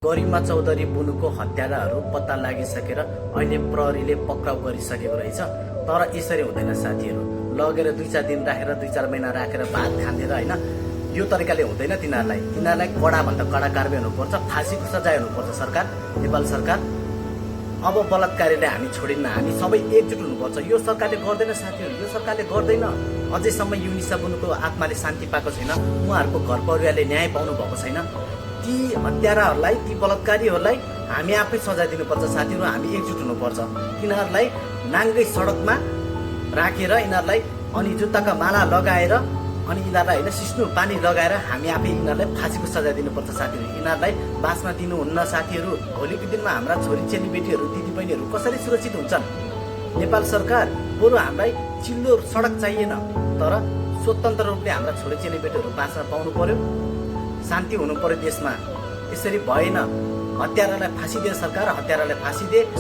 गरिमा चौधरी बुनुको हत्याराहरू पत्ता लागिसकेर अहिले प्रहरीले पक्राउ गरिसकेको रहेछ। तर यसरी हुँदैन साथीहरू, लगेर 2-4 दिन राखेर 2-4 महिना राखेर भात खाँदेर हैन, यो तरिकाले हुँदैन। तिनीहरूलाई कडा भन्दा कडा कारबाही हुनुपर्छ, फाँसीको सजाय हुनुपर्छ। सरकार, नेपाल सरकार, अब बलात्कारीलाई हामी छोडिन्न, हामी सबै एकजुट हुनुपर्छ। यो सरकारले गर्दैन साथीहरू, यो सरकारले गर्दैन। अझैसम्म युनिसा बुनुको आत्माले शान्ति पाएको छैन, उहाँहरूको घर परिवारले न्याय पाउनु भएको छैन। ती हत्याराहरूलाई, ती बलात्कारीहरूलाई हामी आफै सजाय दिनुपर्छ साथीहरू, हामी एकजुट हुनुपर्छ। तिनीहरूलाई नाङ्गै सडकमा राखेर यिनीहरूलाई अनि जुत्ताका माला लगाएर अनि यिनीहरूलाई होइन सिस्नु पानी लगाएर हामी आफै यिनीहरूलाई फाँसीको सजाय दिनुपर्छ साथीहरू। यिनीहरूलाई बाँच्न दिनुहुन्न साथीहरू। भोलिको दिनमा हाम्रा छोरी चेलीबेटीहरू, दिदीबहिनीहरू कसरी सुरक्षित हुन्छन्? नेपाल सरकार, बरु हामीलाई चिल्लो सडक चाहिएन, तर स्वतन्त्र रूपले हाम्रा छोरी चेलीबेटीहरू बाँच्न पाउनु पर्यो, शान्ति हुनु पर्यो देशमा। यसरी भएन। हत्यारालाई फाँसी दे सरकार, हत्यारालाई फाँसी दे।